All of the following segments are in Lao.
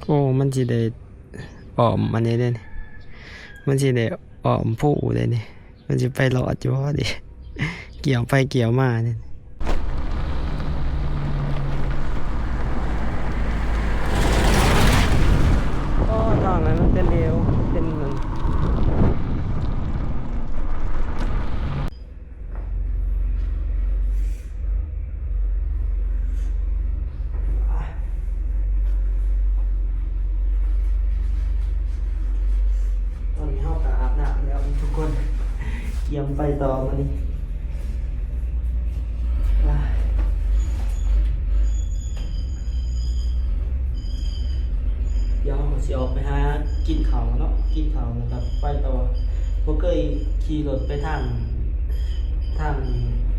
ໂອ້ ມັນຊິໄດ້ອ້ອມອັນນີ້ເດ້ ມັນຊິໄດ້ອ້ອມພູເດ້ນີ້ ມັນຊິໄປລອດຢູ່ບໍ່ນີ້ ກ່ຽວໄປກ່ຽວມານີ້. ອໍ ທາງນັ້ນມັນເປັນເຫວ ເປັນ ຕອນນີ້ເຮົາກໍອາບນ້ຳແລ້ວທຸກຄົນ ກຽມໄປຕໍ່ມື້ນີ້. ດຽວເຮົາກໍຊິອອກໄປຫາກິນເຂົ້າເນາະ ກິນເຂົ້າແລ້ວກໍໄປຕໍ່. ບໍ່ເຄີຍຂີ່ລົດໄປທາງ ທາງ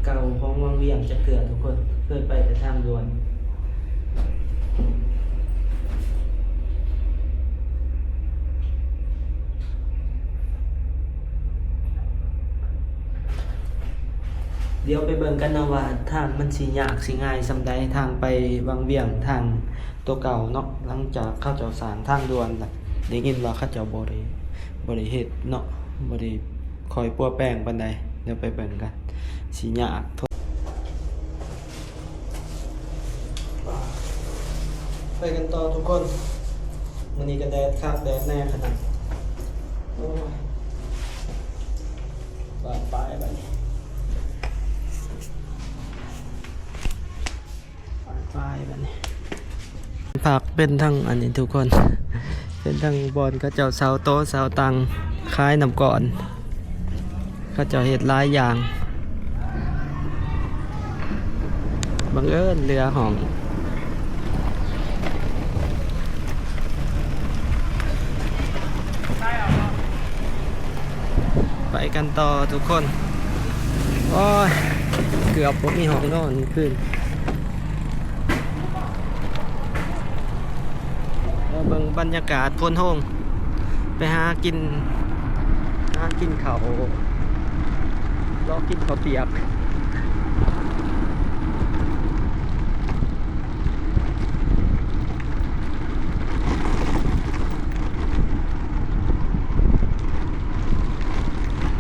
ເກົ່າຂອງວັງວຽງຈັກເທື່ອທຸກຄົນ ເຄີຍໄປແຕ່ທາງດ່ວນ. ດຽວໄປເບິ່ງກັນເນາະວ່າທາງມັນຊິຍາກຊິງ່າຍສ່ຳໃດ ທາງໄປວັງວຽງ ທາງໂຕເກົ່າເນາະ. ຫຼັງຈາກເຂົາເຈົ້າສ້າງທາງດ່ວນລະ ໄດ້ຍິນວ່າເຂົາເຈົ້າບໍ່ໄດ້ ບໍ່ໄດ້ເຮັດເນາະ ບໍ່ໄດ້ຄ່ອຍປົວແປງປານໃດ. ດຽວໄປເບິ່ງກັນ ຊິຍາກ. ໄປກັນຕໍ່ທຸກຄົນ ມື້ນີ້ກໍແດດຄັກແດດແນ່ຂະໜາດ. ໂອ້ຍ ບາດປາຍບາດນີ້ ບາດປາຍບາດນີ້. ພັກເປັນທັງອັນນີ້ທຸກຄົນ ເປັນທັງບ່ອນເຂົາເຈົ້າເຊົາໂຕະເຊົາຕັ່ງ ຂາຍນ້ຳກ້ອນ ເຂົາເຈົ້າເຮັດຫຼາຍຢ່າງ. ບັງເອີນເຫຼືອຫ້ອງ ໄປກັນຕໍ່ທຸກຄົນ. ໂອ້ຍ ເກືອບບໍ່ມີຫ້ອງນອນຄືນ. ເບິ່ງບັນຍາກາດໂພນໂຮງ ໄປຫາກິນ ຫາກິນເຂົ້າ ເລາະກິນເຂົ້າປຽກ.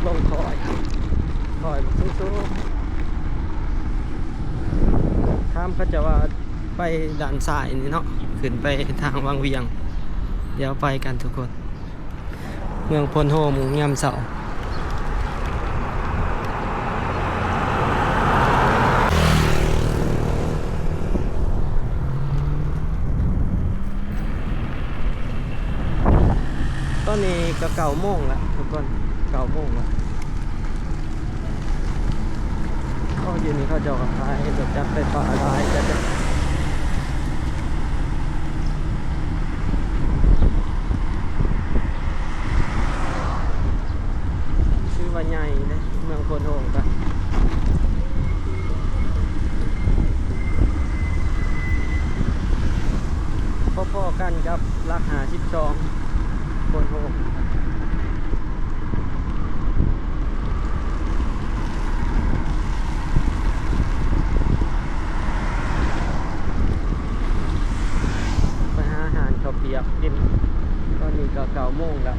ລົງຄອຍ ຄອຍສູງໆ. ຖາມເຂົາເຈົ້າວ່າໄປດ້ານຊ້າຍນີ້ເນາະ ຂຶ້ນໄປທາງວັງວຽງ. ດຽວໄປກັນທຸກຄົນ ເມືອງໂພນໂຮງຍາມເຊົ້າ. ຕອນນີ້ກໍເກົ້າໂມງລະທຸກຄົນ ເກົ້າໂມງລະ. ໂອ້ ຢູ່ນີ້ເຂົາເຈົ້າກໍຂາຍລົດຈັກໄຟຟ້າຫຼາຍ ແຕ່ ຖືວ່າໃຫຍ່ເດ້ ເມືອງໂພນໂຮງກະພໍໆກັນກັບຫຼັກຫ້າສິບສອງ ໂພນໂຮງ. ໄປຫາຮ້ານເຂົ້າປຽກກິນ ຕອນນີ້ກໍເກົ້າໂມງແລ້ວ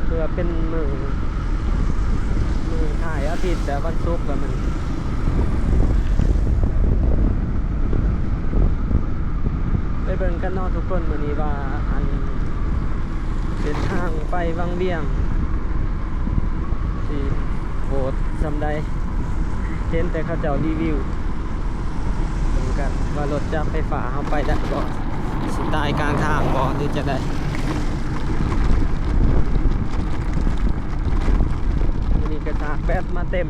ເພື່ອເປັນມື້ ມື້ທ້າຍອາທິດ ແຕ່ວັນສຸກແລ້ວມັນ ໄປເບິ່ງກັນເນາະທຸກຄົນ ມື້ນີ້ວ່າ ອັນ ເສັ້ນທາງໄປວັງວຽງ ຊິໂຫດສ່ຳໃດ ເຫັນແຕ່ເຂົາເຈົ້າຣີວິວ. ເບິ່ງກັນວ່າລົດຈັກໄຟຟ້າເຮົາໄປໄດ້ບໍ່ ຊິຕາຍກາງທາງບໍ່ ຫຼືຈັ່ງໃດ. ມື້ນີ້ກະຊາກແບັດມາເຕັມ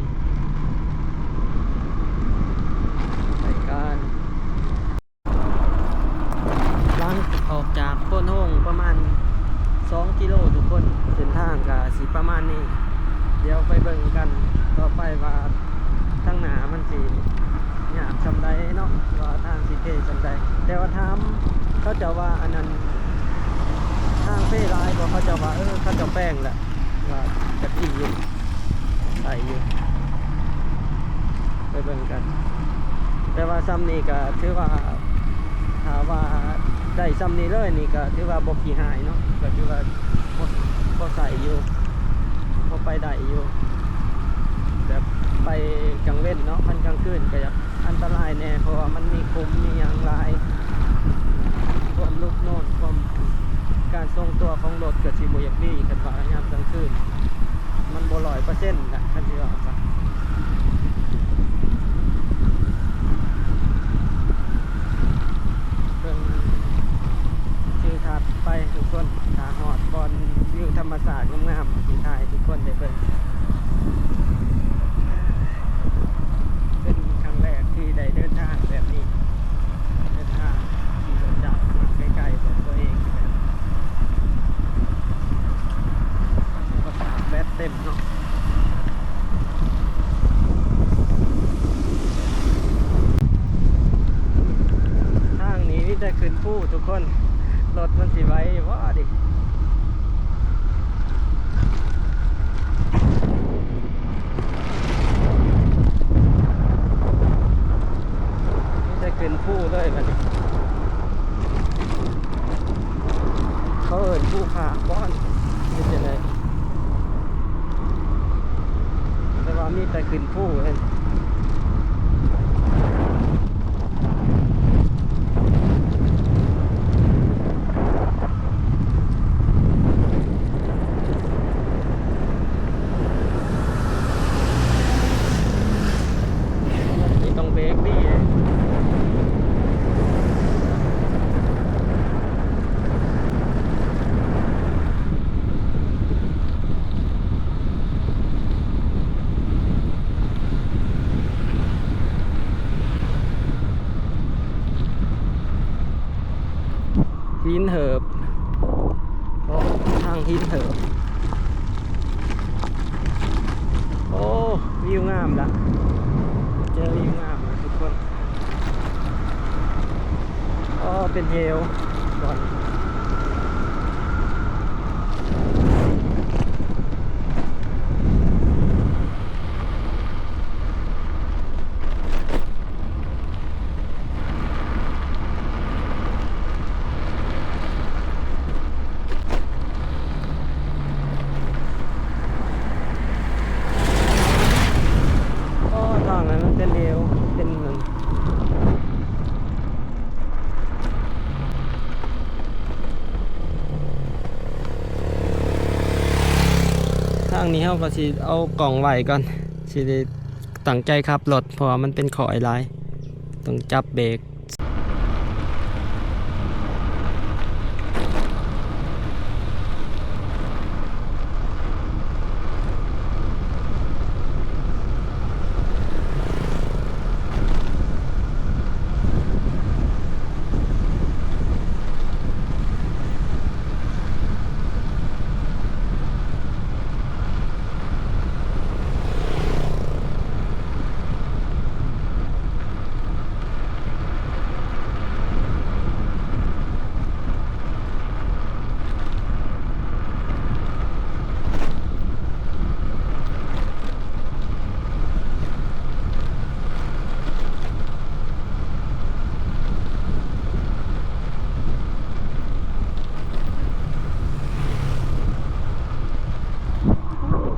ໄປກັນ. ຫຼັງອອກຈາກໂພນໂຮງປະມານສອງກິໂລທຸກຄົນ ເສັ້ນທາງກະຊິປະມານນີ້ ດຽວໄປເບິ່ງກັນຕໍ່ໄປວ່າທາງໜ້າມັນຊິຍາກສ່ຳໃດເນາະ ວ່າທາງຊິເພສ່ຳໃດ. ແຕ່ວ່າຖາມເຂົາເຈົ້າວ່າ ອັນນັ້ນ ທາງເພຫຼາຍບໍ່ ເຂົາເຈົ້າວ່າ ເອີ ເຂົາເຈົ້າແປງແລ້ວ ວ່າກະດີຢູ່ ໄດ້ຢູ່ ໄປເບິ່ງກັນ. ແຕ່ວ່າຊ່ຳນີ້ກະຖືວ່າ ຖ້າວ່າໄ ໄດ້ຊ່ຳນີ້ເລີຍ ນີ້ກໍຖືວ່າບໍ່ຂີ້ຮ້າຍເນາະ ກໍຖືວ່າພໍ ພໍໃຊ້ຢູ່ ພໍໄປໄດ້ຢູ່ ແບບໄປກາງເວັນເນາະ ຄັນກາງຄືນກໍຢາກອັນຕະລາຍແດ່ ເພາະວ່າມັນມີຂຸມມີຫຍັງຫຼາຍ ຄວາມຫຼຸບໂນ້ນ ຄວາມ ການຊົງຕົວຂອງລົດກໍຊິບໍ່ຢາກດີ ຄັນວ່າຍາມກາງຄືນ ມັນບໍ່ຮ້ອຍເປີເຊັນນະ ຄັນຊິເວົ້າຊະ. ເບິ່ງທິວທັດໄປທຸກຄົນ ຖ້າຮອດບ່ອນວິວທຳມະຊາດງາມໆ ຊິຖ່າຍໃຫ້ທຸກຄົນໄດ້ເບິ່ງ. ເປັນຄັ້ງແລກທີ່ໄດ້ເດີນທາງແບບນີ້ ເດີນທາງຂີ່ລົດຈັກມາໄກໆ ແບບຕົວເອງ ແບບເຕັມເນາະ. ທາງນີ້ມີແຕ່ຂຶ້ນພູທຸກຄົນ ລົດມັນຊິໄຫວບໍ່ນີ້? ມີແຕ່ຂຶ້ນພູເລີຍບັດນີ້ ເຂົາເອີ້ນພູຜາກບໍ່ ຫຼືຈັ່ງໃດ? ແຕ່ວ່າມີແຕ່ຂຶ້ນພູເລີຍ. ນີ້ຕ້ອງເບຣກດີເດ້. ຫີນເຫີບ ໂອ້ ທາງຫີນເຫີບ. ໂອ້ ວິວງາມລະ ເຈີວິວງາມລະທຸກຄົນ. ອໍ ເປັນເຫວບ່ອນ ອໍ ທາງນັ້ນມັນເປັນເຫວ ເປັນ ທາງນີ້ເຮົາກໍຊິເອົາກ້ອງໄວ້ກ່ອນ ຊິໄດ້ຕັ້ງໃຈຂັບລົດ ເພາະວ່າມັນເປັນຄ້ອຍຫຼາຍ ຕ້ອງຈັບເບຣກ.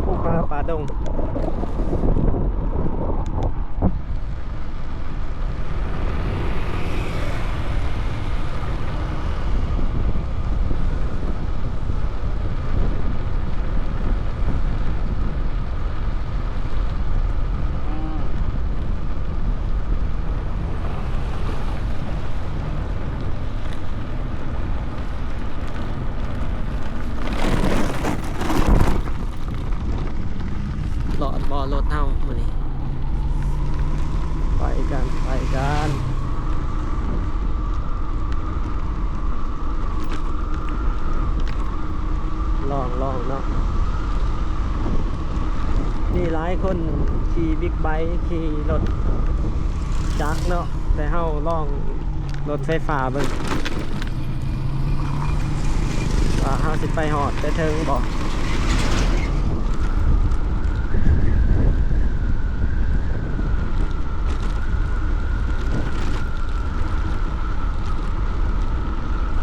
ພູຜາປ່າດົງ. ລອດບໍ່ລົດເຮົາມື້ນີ້? ໄປກັນ ໄປກັນ ລອງ ລອງເນາະ. ມີຫຼາຍຄົນຂີ່ບິກໄບ ຂີ່ລົດຈັກເນາະ ແຕ່ເຮົາລອງ ລົດໄຟຟ້າເບິ່ງ ວ່າເຮົາຊິໄປຮອດໄປເຖິງບໍ່. ໂ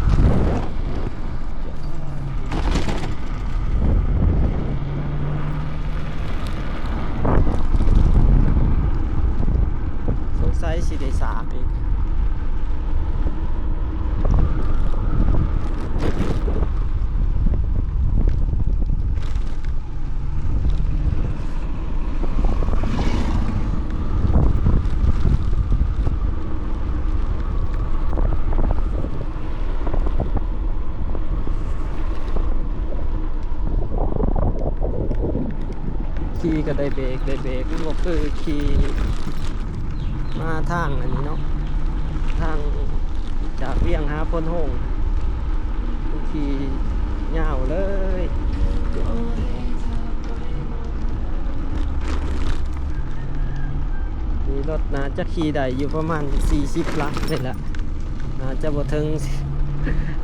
ກໍໄດ້ເບຣກ ໄດ້ເບຣກ ມັນບໍ່ຄືຂີ່ມາທາງອັນນີ້ເນາະ ທາງຈາກວຽງຫາໂພນໂຮງ ຂີ່ຍາວເລີຍ. ມີລົດໜ້າຈະຂີ່ໄດ້ຢູ່ປະມານສີ່ສິບຫຼັກນີ້ແຫຼະ ໜ້າຈະບໍ່ເຖິງ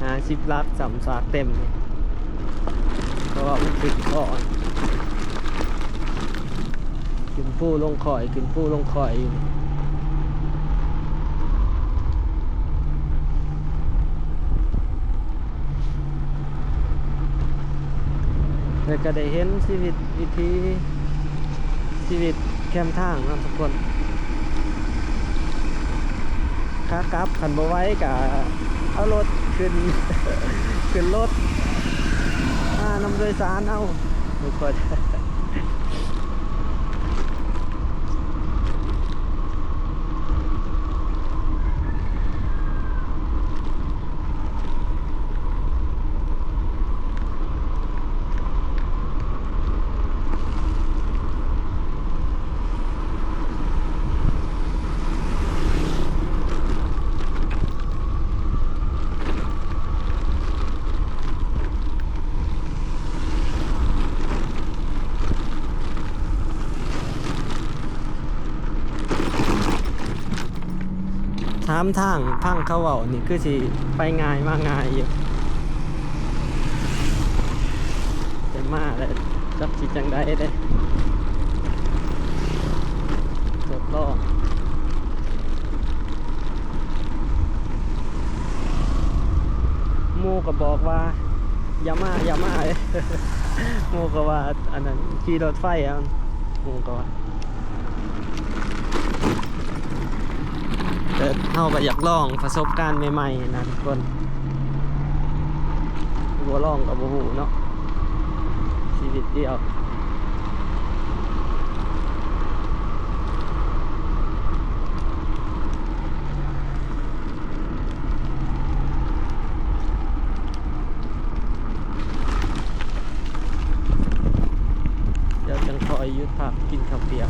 ຫ້າສິບຫຼັກ ຊ້ຳສາກເຕັມນີ້ ເພາະວ່າມັນຂຶ້ນເຄາະ ຂຶ້ນພູລົງຄອຍ ຂຶ້ນພູລົງຄອຍຢູ່. ແລ້ວກໍໄດ້ເຫັນຊີວິດ ວິຖີຊີວິດແຄມທາງເນາະທຸກຄົນ. ຂາກັບຄັນບໍ່ໄຫວກໍເອົາລົດຂຶ້ນ ຂຶ້ນລົດມານຳໂດຍສານເອົາທຸກຄົນ. ຖາມທາງ ຟັງເຂົາເວົ້ານີ້ຄືຊິໄປງ່າຍມາງ່າຍຢູ່ ແຕ່ມາແລ້ວຈັກຊິຈັ່ງໃດເດ້ ທົດລອງ. ໝູ່ກໍບອກວ່າ ຢ່າມາ ຢ່າມາ ໝູ່ກໍວ່າ ອັນນັ້ນ ຂີ່ລົດໄຟເອົາ ໝູ່ກໍວ່າ ແຕ່ເຮົາກໍຢາກລອງປະສົບການໃໝ່ໆນະທຸກຄົນ ບໍ່ລອງກໍບໍ່ຮູ້ເນາະ ຊີວິດດຽວ. ດຽວຈັ່ງຄ່ອຍຢຸດພັກກິນເຂົ້າປຽກ.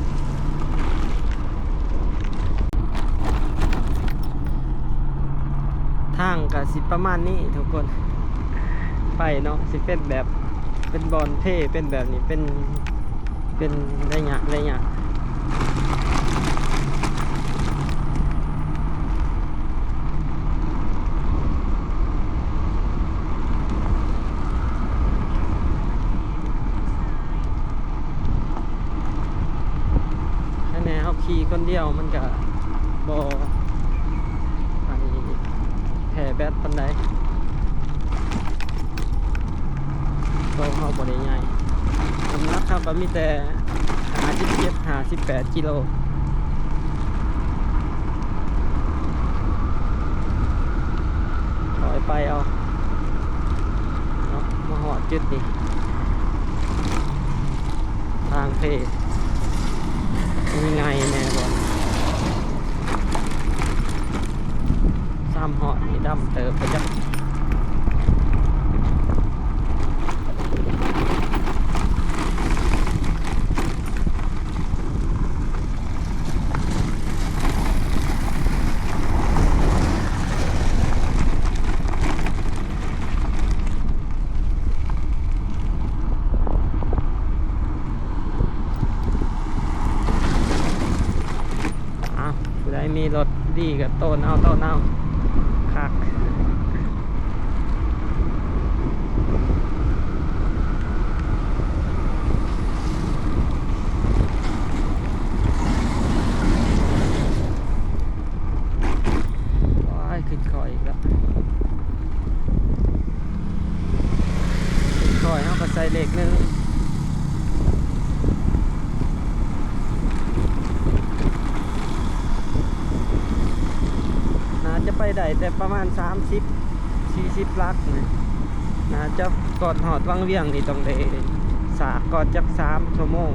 ທາງກະຊິປະມານນີ້ທຸກຄົນ ໄປເນາະ ຊິເປັນແບບ ເປັນບ່ອນເພ ເປັນແບບນີ້ ເປັນ ເປັນໄລຍະ ໄລຍະ. ຄັນແມ່ນເຮົາຂີ່ຄົນດຽວມັນກະບໍ່ ອັນ ແຜ່ແບັດປານໃດ. ໂຕເຮົາບໍ່ໄດ້ໃຫຍ່ ນ້ຳໜັກເຮົາກໍມີແຕ່ຫ້າສິບເຈັດ ຫ້າສິບແປດກິໂລ. ຄ່ອຍໄປເອົາເນາະ ມາຮອດຈຸດນີ້ ທາງເພ ມີໄງແດ່ບໍ່? ຊ້ຳຮອດນີ້ດຳເຕີບໄປຈັກ. ອ້າວ ຜູ້ໃດມີລົດດີກໍໂຕນເອົາ ໂຕນເອົາ ຄັກ. ວ້າຍ ຂຶ້ນເຄາະອີກແລ້ວ. ຄ່ອຍເຮົາກໍໃສ່ເລກໜຶ່ງ ໜ້າຈະໄປໄດ້ແຕ່ປະມານສາມສິບ ສີ່ສິບຫຼັກນີ້ ໜ້າຈະກ່ອນຮອດວັງວຽງນີ້ຕ້ອງໄດ້ສາກກ່ອນຈັກສາມຊົ່ວໂມງ.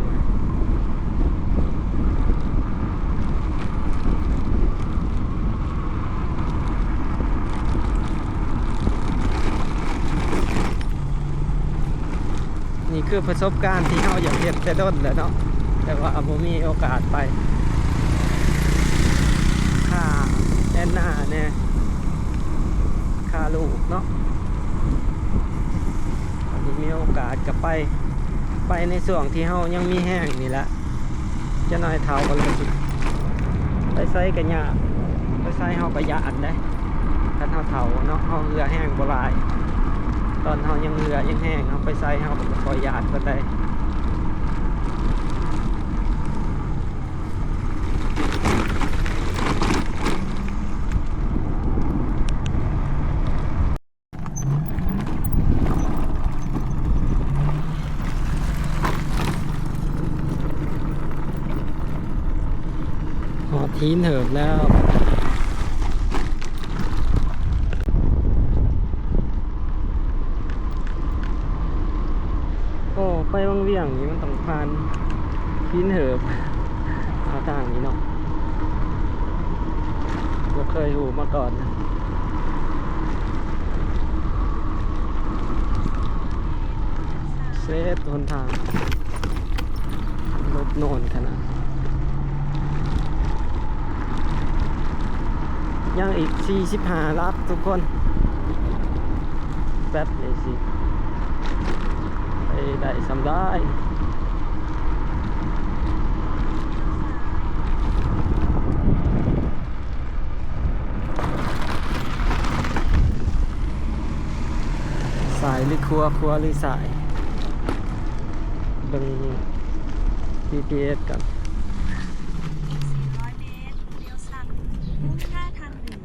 ນີ້ຄືປະສົບການທີ່ເຮົາຢາກເຮັດແຕ່ດົນແລ້ວເນາະ ແຕ່ວ່າບໍ່ມີໂອກາດໄປ ຄ່າແອນນາແດ່ ຄ່າລູກເນາະ. ອັນນີ້ມີໂອກາດກໍໄປ ໄປໃນຊ່ວງທີ່ເຮົາຍັງມີແຮງນີ້ແຫຼະ. ຈັກໜ້ອຍເຖົ້າກໍເລີຍ ໄປໃສກໍຍາກ ໄປໃສເຮົາກໍຢ້ານເດ້. ຄັນເຮົາເຖົ້າເນາະ ເຮົາເຫື່ອແຮງບໍ່ຫຼາຍ. ຕອນເຮົາຍັງເຫື່ອຍັງແຮງ ເຮົາໄປໃສເຮົາກໍບໍ່ຄ່ອຍຢ້ານປານໃດ. ຮອດຫີນເຫີບແລ້ວ. ໂອ້ ໄປວັງວຽງນີ້ມັນຕ້ອງຜ່ານຫີນເຫີບ ເອົາທາງນີ້ເນາະ ບໍ່ເຄີຍຮູ້ມາກ່ອນ. ເສດຫົນທາງ ລົດໂນນຂະໜາດ ຍັງອີກສີ່ສິບຫ້າຫຼັກທຸກຄົນ. ແປັບນີ້ຊິໄປໄດ້ສ່ຳໃດ. ຊ້າຍຫຼືຂວາ ຂວາຫຼືຊ້າຍ ເບິ່ງ ຈີພີເອັສ ກ່ອນ. ອີກສີ່ຮ້ອຍແມັດ ລ້ຽວຊ້ຳ ມຸ່ງໜ້າທາງເໜືອ.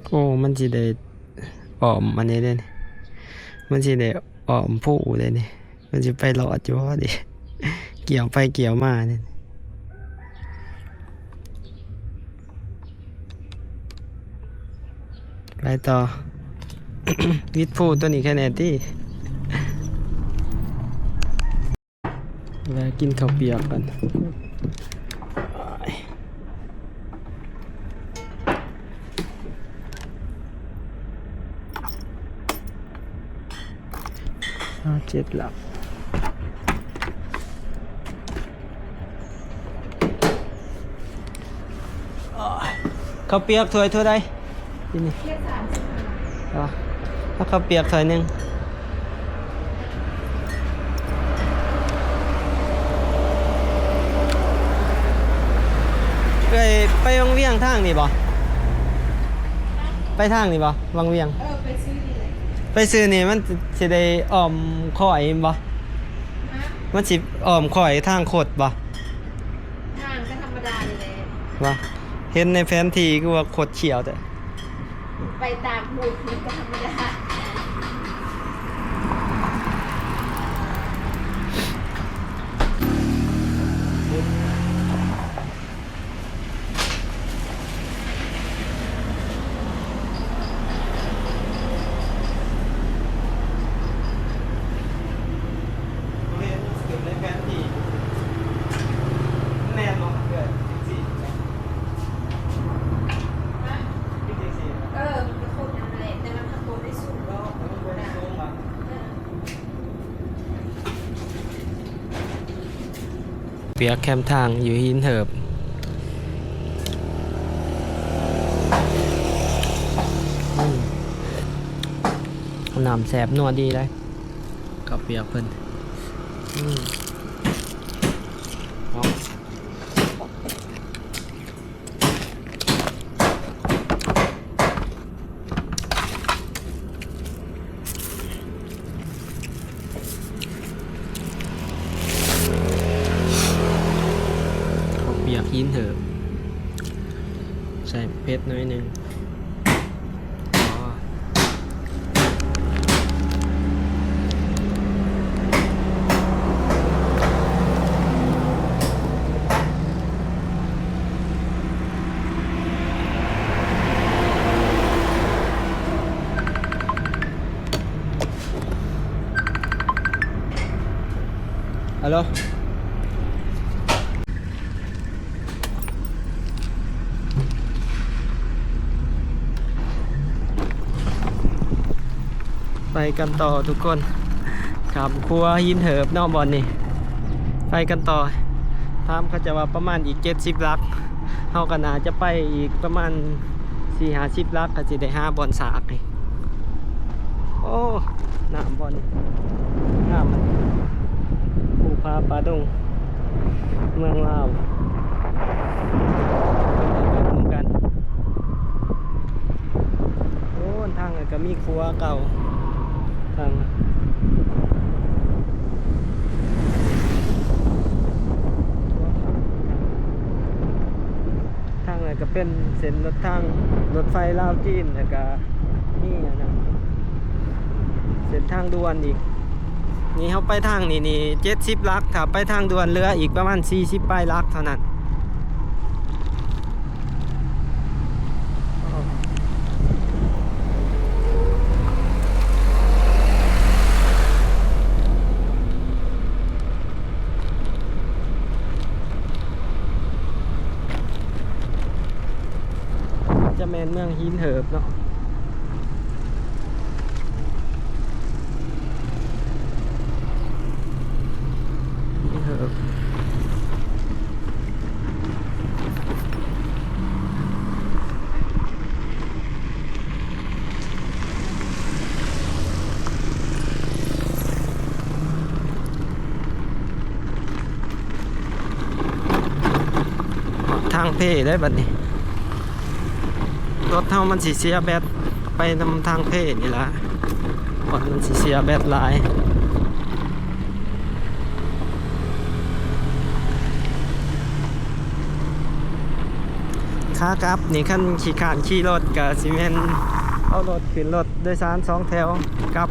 ໂອ້ ມັນຊິໄດ້ອ້ອມອັນນີ້ເດ້ ມັນຊິໄດ້ອ້ອມພູເດ້ນີ້ ມັນຊິໄປລອດຢູ່ບໍ່ນີ້ ກ່ຽວໄປກ່ຽວມານີ້. ໄປຕໍ່ ວິດພູຕົວນີ້ແຄ່ແນ່ຕິ. ແວະກິນເຂົ້າປຽກກ່ອນ ຫ້າເຈັດຫຼັກ. ເຂົ້າປຽກຖ້ວຍເທົ່າໃດ? ກິນນີ້ ເອີ ເອົາເຂົ້າປຽກຖ້ວຍໜຶ່ງ. ເອື້ອຍໄປວັງວຽງທາງນີ້ບໍ່? ໄປທາງນີ້ບໍ່? ວັງວຽງ ເອີ ໄປຊື່ນີ້ແຫຼະ ໄປຊື່ນີ້ມັນຊິໄດ້ອ້ອມຄ້ອຍແມ່ນບໍ່? ຮະ? ມັນຊິອ້ອມຄ້ອຍທາງຄົດບໍ່? ທາງກໍທຳມະດານີ້ແຫຼະ ວ່າເຫັນໃນແຜນທີ່ຄືວ່າຄົດຂຽວແທ້. ໄປຕາມຮູບນີ້ກໍທຳມະດາ. ບໍ່ເຫັນ ມັນຊິເປັນໃນແຜນທີ່ ມັນແມ່ນບໍ່? ເອີ ຈັ່ງຊີ້ ຮະ? ຄືຈັ່ງຊີ້ ເອີ ມັນກໍຄົດນັ້ນແຫຼະ ແຕ່ມັນຫາກບໍ່ໄດ້ສູງດອກ ມັນບໍ່ໄດ້ສູງຫວາ? ເອີ. ປຽກແຄມທາງຢູ່ຫີນເຫີບ. ອືມ ນ້ຳແຊບນົວດີເດ້ ເຂົ້າປຽກເພິ່ນ. ອືມ ເນາະ. ເຂົ້າປຽກຫີນເຫີບ ໃສ່ເຜັດໜ້ອຍໜຶ່ງ. ອໍ ເ ເນາະ ໄປກັນຕໍ່ທຸກຄົນ ຂ້າມຂົວຫີນເຫີບເນາະບ່ອນນີ້ ໄປກັນຕໍ່. ຖາມເຂົາເຈົ້າວ່າປະມານອີກເຈັດສິບຫຼັກ ເຮົາກໍໜ້າຈະໄປອີກປະມານສີ່ຫ້າສິບຫຼັກ ກໍຊິໄດ້ຫາບ່ອນສາກນີ້. ໂອ້ ນ້ຳບ່ອນນີ້ ນ້ຳມັນ ພູຜາປ່າດົງ ເມືອງລາວ ເປັນຕາເບິ່ງນຳກັນ. ໂອ້ ທາງນັ້ນກໍມີຂົວເກົ່າ ທາງ ທາງນັ້ນກໍເປັນເສັ້ນລົດທາງ ລົດໄຟລາວຈີນ ແລ້ວກໍມີອັນນັ້ນ ເສັ້ນທາງດ່ວນອີກ. ນີ້ເຮົາໄປທາງນີ້ນີ້ເຈັດສິບຫຼັກ ຖ້າໄປທາງດ່ວນເຫຼືອອີກປະມານສີ່ສິບປາຍຫຼັກເທົ່ານັ້ນ. ຈະແມ່ນເມືອງຫີນເຫີບເນາະ ຫີນເຫີບ. ທາງເພໄດ໋ບັດນີ້ ລົດເຮົາມັນຊິເສຍແບັດໄປນຳທາງເພນີ້ລະ ມັນຊິເສຍແບັດຫຼາຍ. ຂາກັບນີ້ ຄັນຂີ້ຄ້ານຂີ່ລົດ ກະຊິແມ່ນເອົາລົດຂຶ້ນລົດໂດຍສານສອງແຖວກັບ.